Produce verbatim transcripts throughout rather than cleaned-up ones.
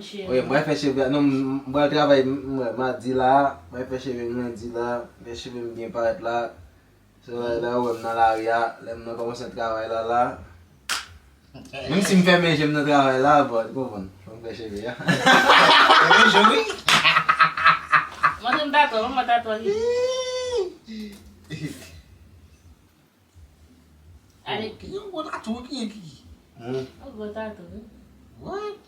Wi, mwen fè cheve a. Non, m, m pral travay, m, m, madi la, mwen fè cheve m lendi la, fè cheve m byen parèt la. Se lè, lè ou wè m nan lari a, lè m nan kòmanse travay la, la. Menm si m fèmen je m nan travay la, bon, ou konprann. Fò m fè cheve a. Fèmen je, wi. Mwen se m tatò, mwen tatò li. Ale. Ki yon gwo tatou ki, ki? Hmm. Yon gwo tatou, wi. What?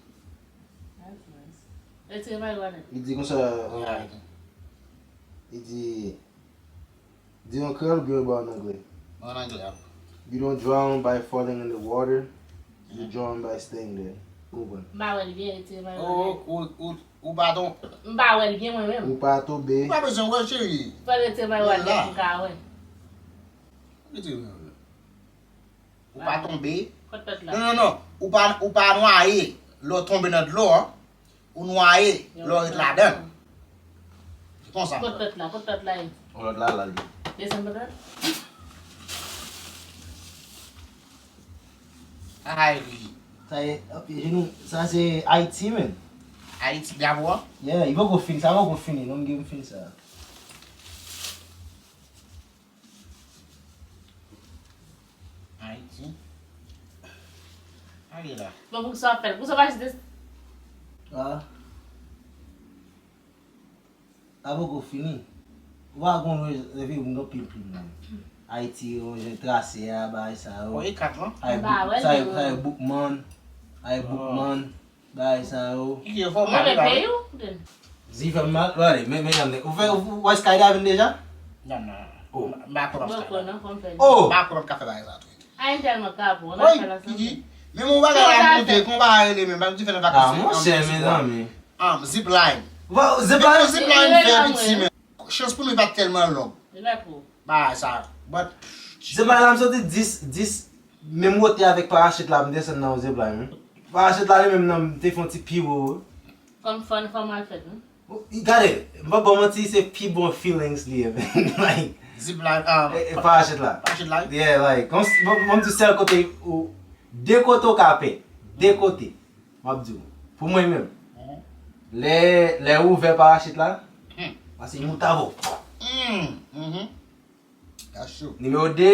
That's nice. Retire mayo a nèt. Li di konsa, euh, li di, di an kreyòl oubyen ba an anglè? Ba an anglè, ap. You don't drown by falling in the water, you drown by staying there. Ou konprann? M pa wè l byen, retire mayo a nèt. Ou, ou, ou, ou pa ton- M pa wè l byen mwen menm. Ou pa tonbe. Ou pa bezwen wè, cheri. Fò l retire mayo a nèt pou m ka wè. Ou pa tonbe. Kot pèt la? Non, non, non. Ou pa, ou pa nwaye. Lè w tonbe nan dlo a, ou nwaye. Lè w ret ladan. Se konsa. Kot pèt la? Kot pèt la ye? Lòt la, la, li. Desann pèt la. Ay, wi. Sa e, ok, jenou, sa se Ayiti, men. Ayiti, bravo. Yeah, li poko fini, sa poko fini, non, m gen m fini sa. Ayiti. Ale la. Bon, pou sa w ap fè l, pou sa w pa jis des- Ah. A poko fini. Ou pa konn, leve moun anpil plim nan. Ayiti, yon jan trase a, bagay sa yo. Bon, e kat lan. Ay, sa e Boukman. Ay, Boukman. Bagay sa yo. Ki yo fè w mal, peyi w? Zi fè m mal. Gade, men, men, men, ou fè, ou, ou wè skydiving deja? Non, non. Oh. M pa konn ap skydiving. Oh! M pa konn ap ka fè bagay sa tou. Ay, m tèlman kapon, n ap fè la sanble. Menm yon bagay la m koute, kon bagay rele menm, bagay di fè nan vakans. Ah, monchè, mezanmi. Ah, zipline. Zipline fè piti, men chans pou nou pa t tèlman long. Bagay sa. But zipline la, m soti dis, dis, menm wote avèk parachit la, m desann nan yon zipline, wi. Parachit la, li menm nan, m te fè yon ti pi wo, wi. Kòm fun, fò mal fèt, wi. Gade, m pa ba w manti, se pi bon feelings li ye, like, zipline, um, e, e, parachit la. Parachit la? Yeah, like, kòm si, bon, bon, m di sèl kote ou, de kote ou ka pè. De kote. M ap di w. Pou mwen menm. Lè, lè ou ouvè parachit la, paske mout avè w. That's true. Nimewo de,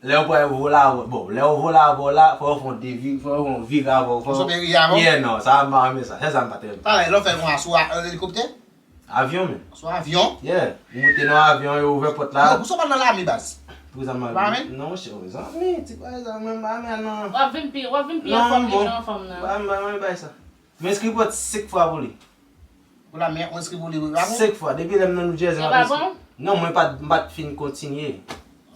lè ou pral vole avè, bon, lè ou vole avè w la, fò ou fè yon devi, fò ou fè yon vire avè w, fò ou sot vire avè w? Yeah, non, sa m pa renmen sa. Se sa m pa t renmen. Talè, lè w fè konsa sou a, helikoptè? Avyon, men. Sou avyon? Yeah. Ou moute nan avyon, yo ouvè pòt la. Yo, pou sa w pa nan lame, baz? Pou sa m pa renmen? Non, monchè, zanmi, ti bagay sa, mwen m pa renmen al nan. W ap vin pi, w ap vin pi anfòm depi w anfòm nan. M pa renmen bagay sa. Mwen enskri pou senk fwa pou li. Pou la, men, ou enskri pou li, wi, pa bon? Senk fwa. Depi lè m nan New Jersey, m ap enskri. E pa bon? Non, mwen pa t, m pa t fin kontinye.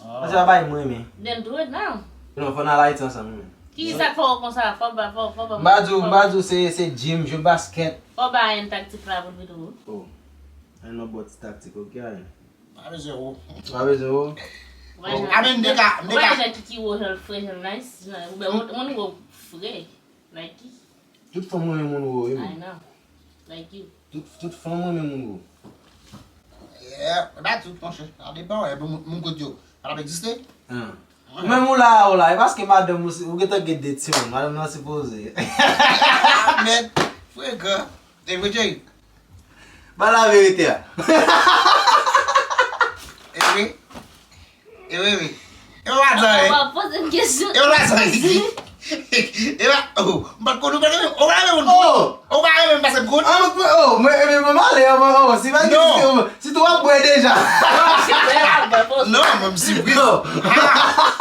Ah. Paske se pa bagay mwen renmen. Then do it now. Non, fò n al Ayiti ansanm, wi, men. Ki sa k fè w konsa? Fò w ba, fò, fò w ba. M pa di w, m pa di w se, se gym, jwe baskèt. Fò w ba Ayen taktik la pou l vin tou. Oh. Ayen nan bòt taktik, ok, Ayen. Pa bezwen wo. Pa bezwen wo. Ou pa janm, a, men m te ka, m te ou pa ka. Janm Kiki wo, jèl fre, jèl nice. Ou ben, ou, moun wo fre. Like ki? Tout fanm renmen moun wo, wi, men. I know. Like you. Tout, tout fanm renmen moun wo. Yeah, e pa tout, monchè. Sa depann, e bon, moun, moun kout yo. Sa p ap egziste? Hein. Ou menm ou la, ou la. E paske madanm ou, ou gentan gen de timoun. Madanm nan sipoze. Ah, mèd. Frekan. E vre, Jerry? Ba la verite a. E vre? E vre, vre. E pa madan, e. Ou pa poze m kesyon. E pa madan, e. E pa, oh, m pa t konn ou pa renmen, ou pa renmen moun kout. Oh. Ou pa renmen m pase m kout. Ah, mwen, oh, mwen, mwen, mwen, mwen, mwen, oh, si pa gen, si, oh, si tou w ap bwè deja. Non, mwen, m sipri. Non. Ah.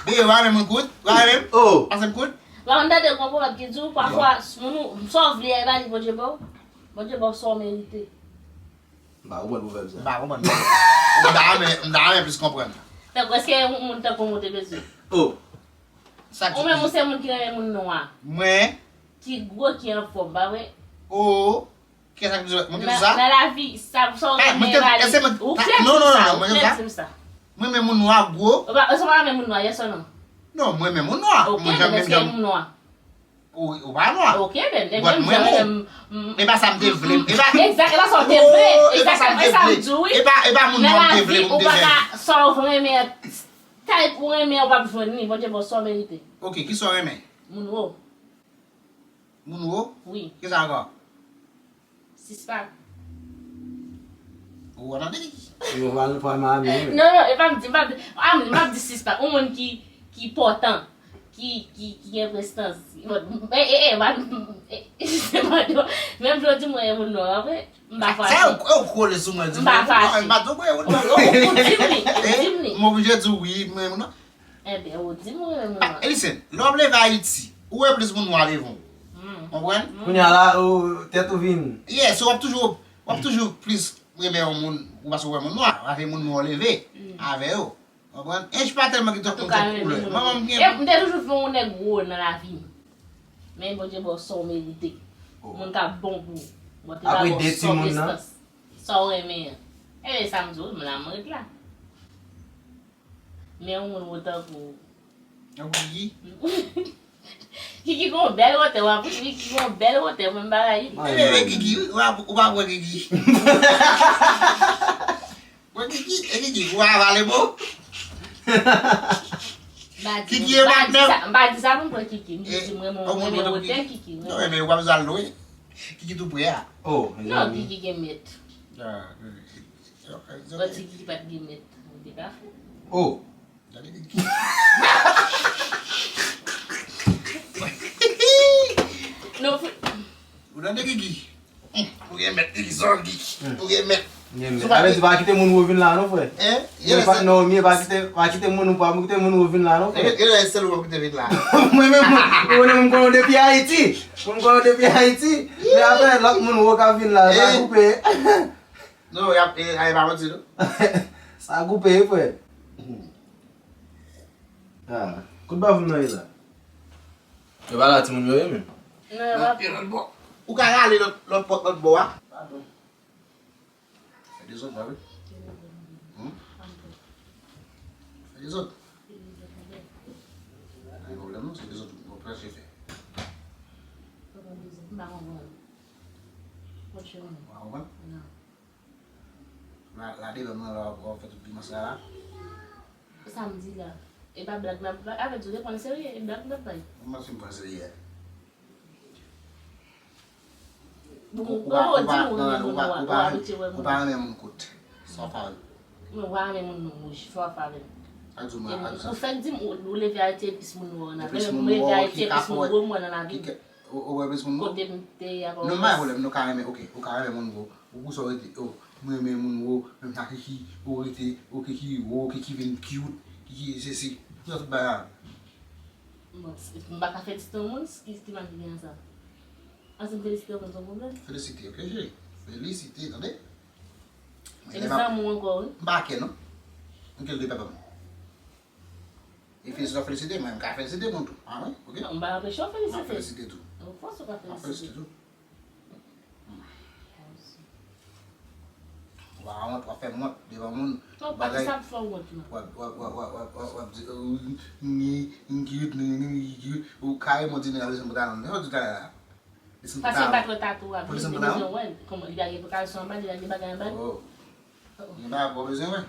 Bebe, ou pa renmen moun kout? Ou pa renmen m? Oh. Pase m kout? Ou pa konn tande gon pwovèb ki di w, pafwa, moun ou, sa w vle a, e pa li Bondye ba w. Bondye ba w sa w merite. M pa konprann pwovèb sa. M pa konprann. M ta renmen, m ta renmen plis konprann. Tankou, èske yon moun tankou mwen te bezwen? Oh. Sa k di? Ou menm, ou se moun ki renmen moun nwa. Mwen? Ki gwo, ki anfòm, pa vre? Oh. Kiyès ki di sa? Mwen te di sa? Nan, nan lavi, sa, sa w renmen, e pa li. Ou klè di m sa, ou klè di m sa. Mwen renmen moun nwa gwo. Ou pa, ou pa renmen moun nwa, yes or no? Non, mwen renmen moun nwa. Ok, mwen janm, men èske moun nwa? Ou, ou pa nwa. Ok, men, men, but mwen menm, jan, men, men, e pa sa m te vle. E pa, exact, e pa sa w te vle. Oh, e pa sa m te vle. Exactement, e sa m di w, wi. E pa, e pa moun nwa m te vle pou m te fè. Nan lavi, ou pa ka, sa w renmen, type ou renmen, ou p ap jwenn li. Bondye ba w sa w merite. Ok, ki sa w renmen? Moun wo. Moun wo? Wi. Ki sa ankò? Six pack. Ou wè nan degi. Yo, pral, pral Miami, wi. Non, non, e pa m di, m pa di, ah, m di six pack. Yon moun ki, ki pòtan, ki, ki, ki gen prestans. Bon, e, e, e, pa, e, se pa do. Menm jan w di mwen e moun nwa, apre, m pa fache. Sa yo, yo kole sou mwen, di m pa fache. M pa di w mwen e moun nwa. Ou, ou, ou di m li, ou di m li. M oblije di w wi, mwen e moun nwa. Enben, ou di m ou renmen moun nwa. Ah, e listen, lè w ap leve Ayiti, ou wè plis moun nwa leve w. Konprann? Kounye a la, ou, tèt ou vin. Yeah, so w ap toujou, w ap toujou plis renmen yon moun, ou paske w wè moun nwa, avè moun nwa w leve, avè yo. Konprann? Ench pa tèlman gen twòp moun twòp koulè. Manman m gen. E, m te toujou vle yon nèg wo nan lavi m. Men Bondye ba w sa w merite. Moun k ap bon pou ou. Mwen te ba w sa w prestans. Sa w renmen an. E sa m di w, m la, m ret la. Men yon moun wo tankou w. Tankou Kiki? Kiki gon bèl wotè, w ap, Kiki gon bèl wotè, mwen m pa rayi. Ebyen, men Kiki, ou pa, ou pa wè Kiki. Wè Kiki, e Kiki, ou avale bon? Kiki e madanm. M pa di sa pou m pran Kiki, m jis di m renmen, m renmen wotè Kiki. Non, men ou pa bezwen al lwen. Kiki tou pre a. Oh, mezanmi. Non, Kiki gen mèt. Ah, ok. Bon, si Kiki pa t gen mèt, ou te ka fè. Oh. Gade Kiki. Non, fou. Ou tande Kiki? Ou gen mèt, Kiki, sòl Kiki. Ou gen mèt. Gen mèt. Avè di pa kite moun wo vin la non, frè. Hein? Non, mi pa kite, pa kite moun, pa kite moun wo vin la non, frè. E lè sèl ou pa kite vin la. Mwen menm, mwen, mwen konnen m konnen w depi Ayiti. Mwen konnen w depi Ayiti. Men apre, lòt moun wo ka vin la, sa koupe. Non, y ap, e, a, e pa manti, non. Sa koupe, wi, frè. Ah, kout bafouy m nan ye la. Yo pa la, timoun yo ye, men. Non, yo pa. Nan, e lòt bò. Ou ka rale lòt, lòt pòt, lòt bò a. Padon. Fè dezòd la, wi. Hmm? Fè dezòd. Pa gen pwoblèm, non, se dezòd ou prèske fè. M pa konprann. Ou pa konprann? Non. La, la devan mwen la, w ap fè tout piman sa la. Sa m di la. E pa blag m ap bay. Avè di w te pran l serye, e blag m t ap bay. Mwen si m pran l serye. Ou pa, ou pa, non, non, ou pa, ou pa, ou pa renmen moun kout. Sa w fè avè l? Mwen pa renmen moun wouj, sa w fè avè l? Ou fèk di m ou, ou leve Ayiti e plis moun nwa nan lavi m. Mwen leve Ayiti e plis moun nwa nan lavi m. Ou, ou wè plis moun wo? Kote m te ye a pa yon plas. Non, pa gen pwoblèm, nou ka renmen, ok, ou ka renmen moun wo. Ou pou sa w rete, oh, mwen renmen moun wo, menm jan Kiki, ou rete, oh, Kiki wo, Kiki vin cute, Kiki sesi. Pou sa tout bagay la. Bon, m pa ka felisite yon moun, ki, ki mal ki gen nan sa? Ansi m felisite yon moun, se yon pwoblèm? Felisite, ok, cheri. Felisite, tande? Se zanmi w ankò, wi. M pa kè, non. M kè l de papa m. E felisite, w felisite, mwen, m ka felisite moun tou. Ah, wi, ok. Non, m pa anpeche w felisite. M ap felisite tou. Of course ou ka felisite. M ap felisite tou. W a wont, w ap fè m wont devan moun. Non, pa di sa pou fè w wont, non. W ap, w ap, w ap, w ap, w ap, w ap di, "Oh, ni, ni cute, ni, ni, ni cute." Ou kareman di nèg la bezwen pantalon. Nèg la di talè la. Bezwen pantalon. Paske m pa t wè tatouaj, li bezwen wè l. Kòman, li pa gen kalson anba, li pa gen bagay anba. Oh. Li pa, pa bezwen wè.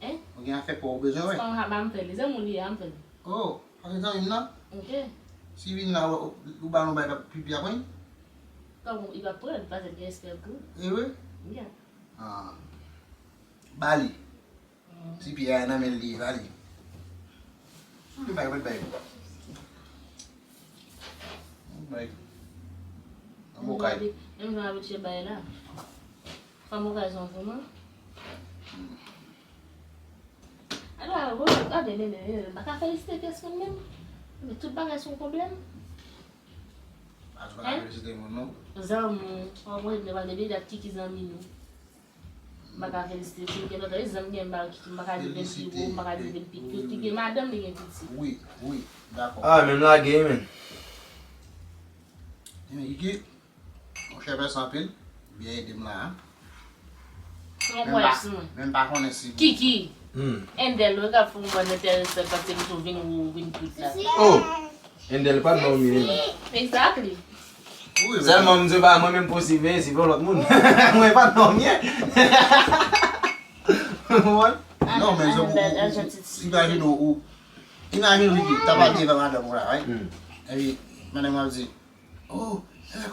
Hein? Ou gen afè pa w bezwen wè. Kòman pa m fè li? Zanmi w li ye, a m fè li. Oh, pa gen zanmi m nan? Ok. Si vin la, ou, ou ba l yon bay, pipi ap pran? Kòman, li pa pran, paske gen espè pou. E vre? Yeah. Ah. Ba li. Ti pye a nan men li, ba li. Mwen bay, mwen bay. Mwen bay. Nan bokay. Menm jan abitye bay la. Fanm okazyon vreman. Ala, gade, nene, nene, m pa ka felisite pyès moun menm. Men tout bagay se yon pwoblèm. Pa tou pa ka felisite moun, non. Zanmi, w ap wè, depi dat ki ki zanmi nou. M pa ka felisite, si m gen lòt zanmi, m gen m pa ki, m pa ka di l pi wo, m pa ka di l pi cute, li gen madanm, li gen pitit. Wi, wi, dakò. Ah, men m lage, men. Men Kiki, monchè, mèsi anpil. Byen ede m la, a. Pran kouwaj sou mwen. Men m pa konnen si Kiki. Hmm. Endel, wi, k ap fè yon bon entèresan, paske m tou vin ou vin cute la. Oh! Endel pa nòm ye. Exactly. Wi, men sèlman m di pa mwen menm pou siveye, siveye yon lòt moun. Mwen pa nòm ye. Ou konprann? Non, men se pou, imajine ou, imajine ou t ap pale avè madanm ou la, right? Hmm. Epi, madanm ou ap di, "Oh,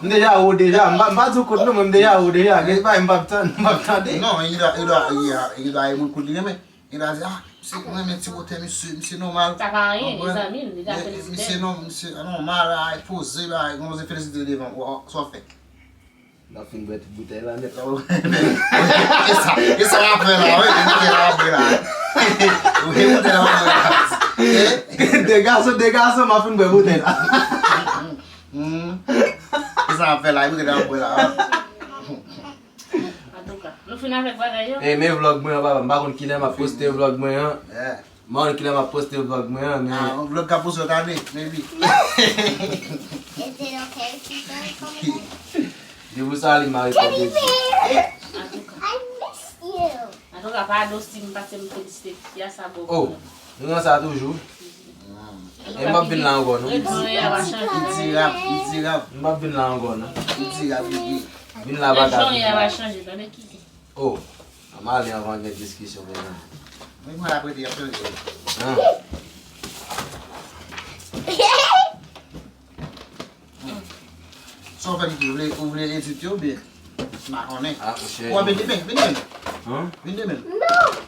m deja wo deja, m pa, m pa di w kout non, men m deja wo deja, gen bagay m p ap tann, m p ap tande." Non, li dwa, li dwa, li, li dwa e moun kout li renmen. Li dwa di, "Ah, misye renmen ti wotè misye, misye nòmal." Sa pa anyen, li zanmi l, li ka felisite l. Misye non, misye nòmal, a, poze la, gon zen felisite devan, w, sa w ap fè? L ap fin bwè tout boutèy la nèt. E sa, e sa w ap fè la, wi, e boutèy la w ap bwè la. Wi, boutèy la w ap bwè la. De gason, de gason, m ap fin bwè boutèy la. Hmm. E sa w ap fè la, e boutèy la w ap bwè la. Antouka, nou fin avèk bagay yo? E men vlog mwen an, papa, m pa konn kilè m ap poste vlog mwen an. Yeah. M pa konn kilè m ap poste vlog mwen an, men. Ah, yon vlog ka poste lòt ane, maybe. Is it okay if you go home? Depi w salye m, mari pa bezwen. Antouka. I miss you. Antouka, padon si m pase m felisite fi a, sa bon. Oh, nou nan sa toujou. E m p ap vin la ankò, non. Ritm yo va chanje. Li di rap, li di rap. M p ap vin la ankò, non. Li di rap, li di. Vin la pa ka vin. Ritm yo va chanje, tande Kiki. Oh, ann ale anvan gen diskisyon, mezanmi. Mwen, mwen ap rete, y ap chanje. Ah. Sa w fè, Kiki? Ou vle, ou vle edit yo oubyen? M pa konnen. Ah, monchè. Ou ap edit, vin, vin, vin. Hein? Vin demen. Non.